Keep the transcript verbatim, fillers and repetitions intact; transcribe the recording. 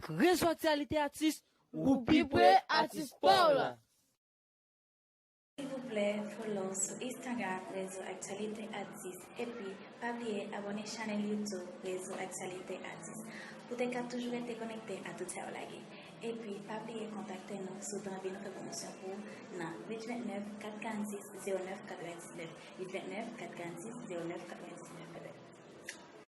Ak Rezo Aktyalite Atis, ou pi pre atis pa w la. Silvouplè, follow sou Instagram Rezo Aktyalite Atis epi pa bliye abòne chanèl YouTube Rezo Aktyalite Atis pou te ka toujou rete konekte a tout sa yo lage. Epi pa bliye kontakte nou si w ta anvi nou fè pwomosyon pou w nan uit vennèf kat karannsis zewo nèf katrevendiznèf, uit vennèf kat karannsis zewo nèf